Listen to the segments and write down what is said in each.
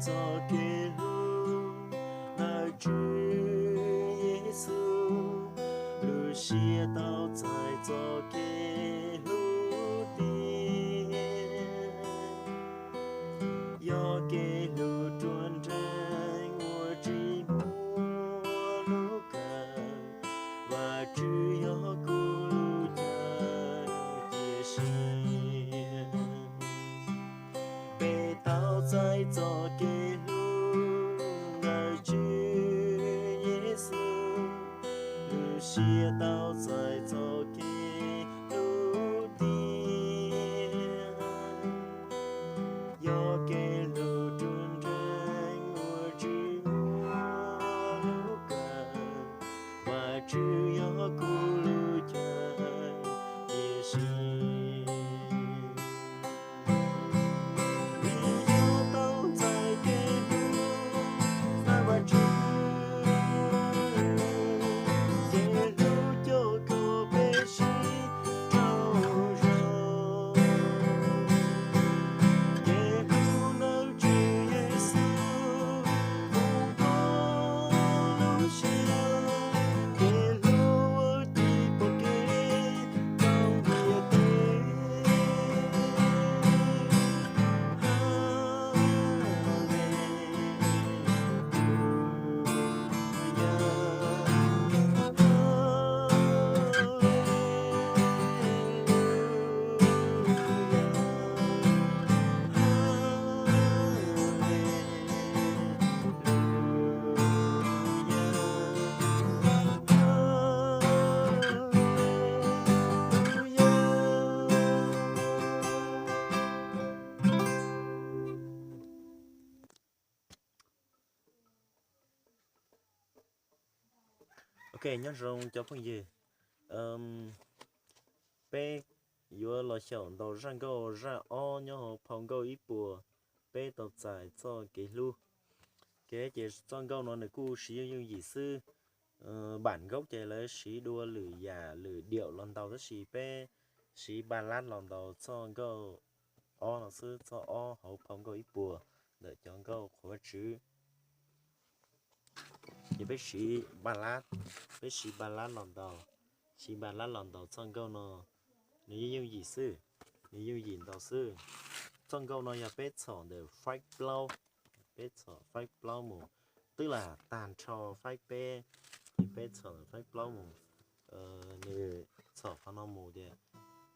txoj kev hlub ntawm Tswv Yexus, lub siab tau txais txoj kev hlub tiag, yog kev hlub ruaj nrees uas tsis muaj lub kawg. Vajtswv yog kuv lub caij cia siab. Peb tau txais txoj kev hlub ntawm Tswv Yexus, lub siab tau txais txoj kev hlub tiag, yog kev hlub ruaj nrees uas tsis muaj lub kawg. Vajtswv yog kuv lub caij cia siab. Vim yog tau txais kev hlub ntawm Vajtswv, kev hlub coj kom peb sib raug zoo. Kev hlub ntawm Tswv Yexus puv npo lub siab, kev hlub uas tsis pom kev rau ntiaj teb. Ok, nyob zoo cov phooj ywg. Peb yuav los xyaum ntaus zaj nkauj zaj ob nyob hauv phau nkauj ib puas, peb tau txais txoj kev hlub. Kev ces txoj nkauj no nws kuj siv yooj yooj yim xwb. Bản gốc ces lawv siv dua lwm yam lwm điệu los ntaus tab sis peb siv ballad los ntaus txoj nkauj ob no xwb, txoj ob hauv phau nkauj ib puas ntawm cov nkauj qhuas Vajtswv. Ces peb siv ballad, peb siv ballad los ntaus, siv ballad los ntaus txoj nkauj no, nws yooj yooj yim xwb, nws yooj yim ntaus xwb. Txoj nkauj no yog peb txhom ntawm faib plaub, peb txhom faib plaub mus, twb lam tag nrho faib peb, ces peb txhom faib plaub mus, nws txhom qhov no mus tias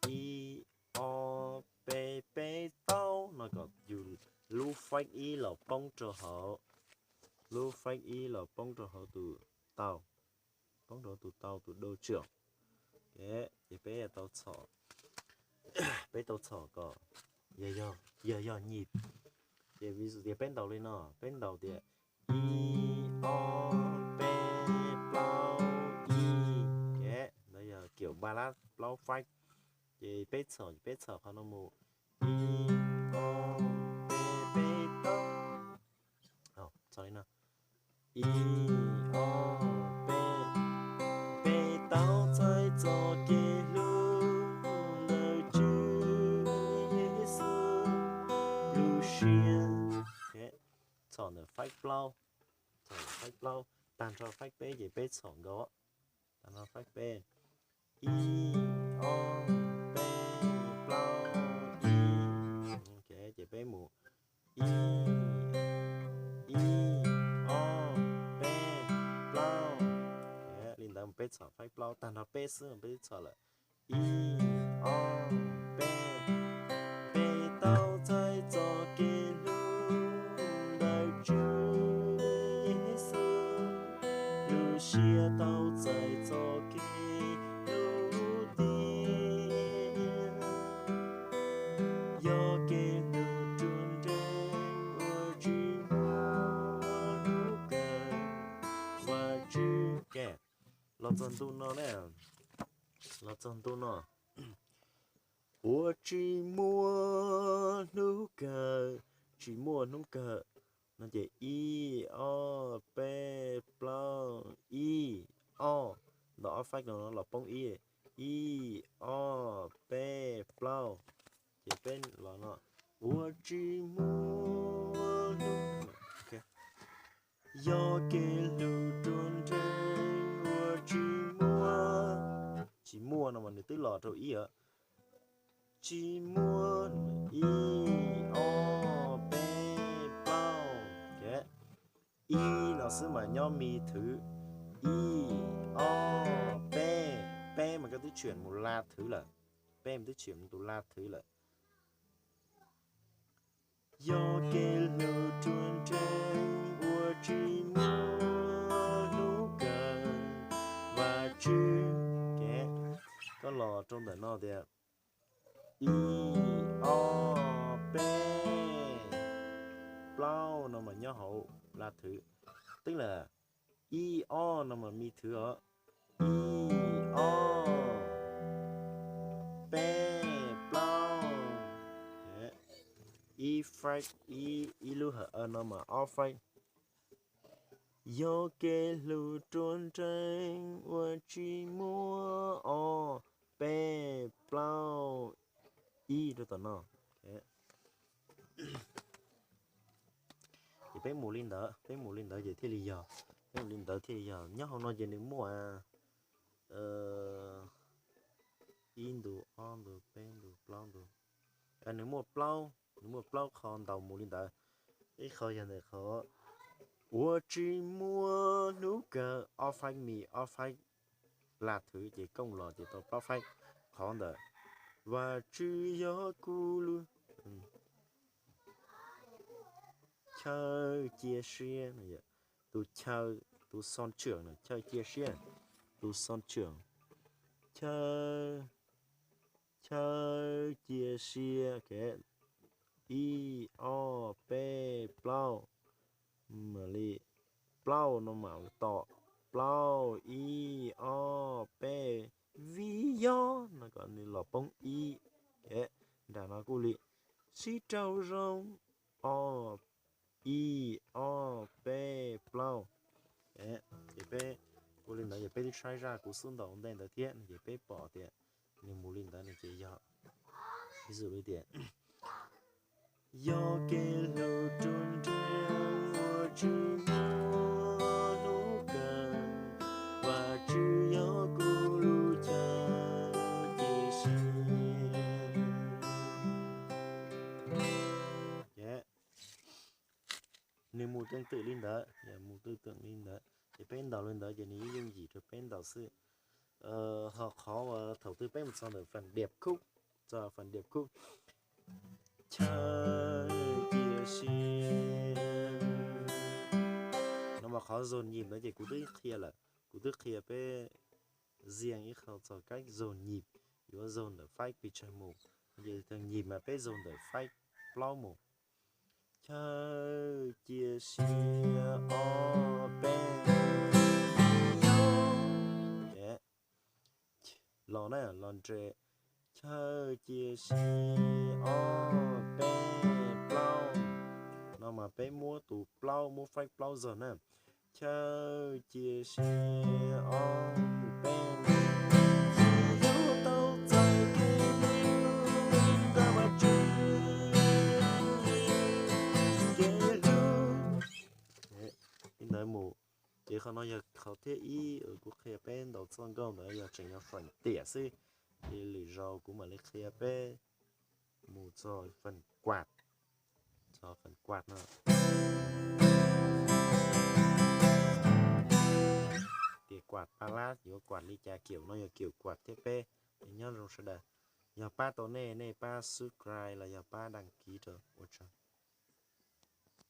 ib ob peb peb plaub no kom yus lub faib ib los poob rau hauv, lub faib ib los poob rau hauv tus tau, poob rau tus tau tus đầu trưởng. Ces peb tau txhom, peb tau txhom kom yog, yog, yog nyis. Ces ví dụ tias peb ntaus li no, peb ntaus tias ib ob peb plaub ib, ces ntawd yog kiểu ballad plaub faib. Ces peb txhom, peb txhom qhov no mus, ib ob peb peb plaub. Txhom li no, ib ob peb, peb tau txais txoj kev hlub ntawm Tswv Yexus lub siab. Txhom ntawm faib plaub, txhom faib plaub, tag nrho faib peb ces peb txhom nkaus, tag nrho faib peb, ib ob peb plaub ib, ces peb mus ib ib ob peb plaub. Li ntawd mus peb txhom faib plaub, tag nrho peb xwb peb twb txhom lawm. Ib ob peb, peb tau txais txoj kev hlub ntawm Tswv Yexus, lub siab tau txais txoj kev hlub tiag, yog kev hlub ruaj nrees uas tsis muaj hnub kawg. Vajtswv, los txog ntu no ne, los txog ntu no, uas tsis muaj hnub kawg, tsis muaj hnub kawg no ces ib ob peb plaub ib ob, ntaus ob faib no los poob ib, ib ob peb plaub, ces peb los no, uas tsis muaj hnub Yog kev hlub ruaj nrees uas tsis muaj, tsis muaj no mas nws twb los rau ib os. Tsis muaj, ib, ob, peb, plaub. Ib no xwb mas nyob mi thwv, ib, ob, peb, peb mas koj twb tshwm mus la thwv lawm, peb mas twb tshwm mus tus la thwv lawm. Yog kev hlub ruaj nrees uas tsis muaj hnub kawg, Vajtswv, koj los rau ntawm no tias, ib, ob, peb, plaub no mas nyob hauv la thwv. Twb lawm, ib, ob no mas mi thwv os. Ib, ob, peb, plaub. Ib faib, ib, ib lub hawm no mas ob faib. Yog kev hlub ruaj nrees uas tsis muaj ob, peb, plaub, ib rau tom no. Ces peb mus li ntawd, peb mus li ntawd ces thiaj li yog, peb mus li ntawd thiaj li yog. Nyob hauv no ces nws muaj ib ntu, ob ntu, peb ntu, plaub ntu. Nws muaj plaub, nws muaj plaub qho ntaus mus li ntawd. Ib qho yog ntawm qhov uas tsis muaj hnub kawg, ob faib mi, ob faib la thwv ces kooj los ces tau plaub faib. Qhov ntawm Vajtswv yog kuv lub chaw cia siab, tus chaw, tus xon tshwm, chaw cia siab, tus xon tshwm, chaw, chaw cia siab. Ib, ob, peb, plaub, li plaub no mas tom plaub, ib, ob, peb, vij yob no kom nws los poob ib. Nram no kuj li sib raug zoo, ob, ib, ob, peb, plaub. Ces peb ua li ntawd ces peb twb saib zaj kuv xub ntaus ntej ntawd thiab no ces peb pom tias nws mus li ntawd no ces yog, ib txwm li tias, yog kev hlub ruaj nrees uas tsis muaj hnub kawg, Vajtswv yog kuv lub chaw cia siab. Nws mus teej twm li ntawd, mus teej twm li ntawd ces peb ntaus li ntawd ces nws yeej yooj yim rau peb ntaus xwb. Ho qhov uas thaum twg peb mus txog ntawm fas diam khub, txog fas diam khub, chaw cia siab no mas qhov zaug nyim ntawd ces kuv twb qhia lawm, kuv twb qhia peb zias ib qho txog kab zaug nyim, yuav zaug ntawm faib pes tsawg mus, ces tag nyim mas peb zaug ntawm faib plaub mus. Chaw cia siab ob peb, los na, los nres. Chaw cia siab ob peb plaub. No mas peb muab tus plaub, muab faib plaub zog na. Chaw cia siab ob peb, tsis yog tau txais kev hlub, tab mas tsis kev hlub. Li ntawd mus, ces qhov no yog qhov thib ib uas kuv qhia peb ntaus txoj nkauj ntawd yog tseem yog fas tiam xwb. Ces lwm zaus kuv mam li qhia peb mus txog fas kuam, txog fas kuam no. Tias kuam pa lab yuav kuam li cas, kium no yog kium kuam thiab peb. Nyob zoo sawv daws, yog pab tau nej, nej pab subscribe los yog pab đăng ký rau ua tsaug.